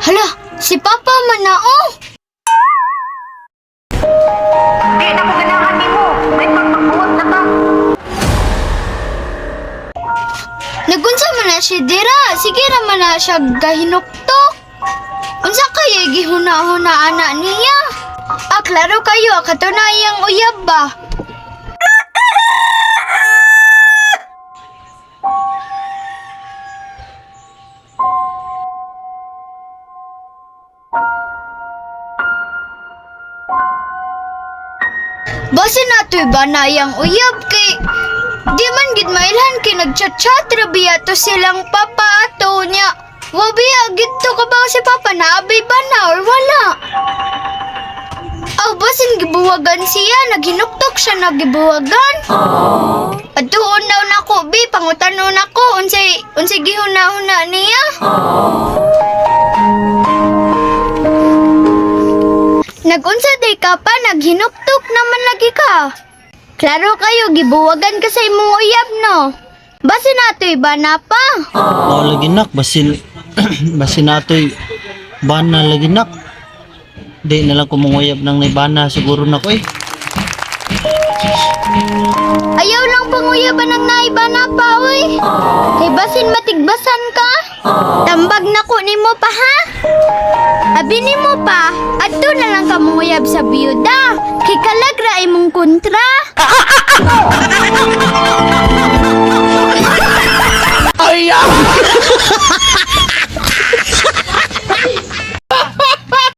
Hala, si Papa man na oh. Di na ko ganahan nimo. May pagpagbuot na ka. Nagunsa man na siya dira, sige ra man na siya gahinuktok. Unsa kaya gihuna-huna ana niya? Ah, klaro kayo, kato na iyang uyab ba? Basta nato'y ba na iyang uyab kay di man gid mailhan kay nagchat-chat ra biya to silang papa ato niya. Wa biya gidto ka ba si papa na abay ba na or wala? Aw basin gibuwagan siya, naghinuktok siya nagibuwagan. Atuon daw nako bi, pangutanon nako unsay unsay gihuna-huna niya. Nagunsa day ka pa, naghinuktok naman lagi ka. Klaro kayo, gibuwagan ka sa imong uyab, no? Basi nato'y bana pa. Oh, lagi nak basin basin natoy bana lagi nak. Di na lang kumunguyab ng naibana siguro na ko eh. Ayaw lang panguyaban ng naibana pa, oy. Kay basin matigbasan ka. Tambag na ko nimo pa, ha? Abi nimo pa, adto na lang ka manguyab sa biyuda. Kay kalagra imong kontra.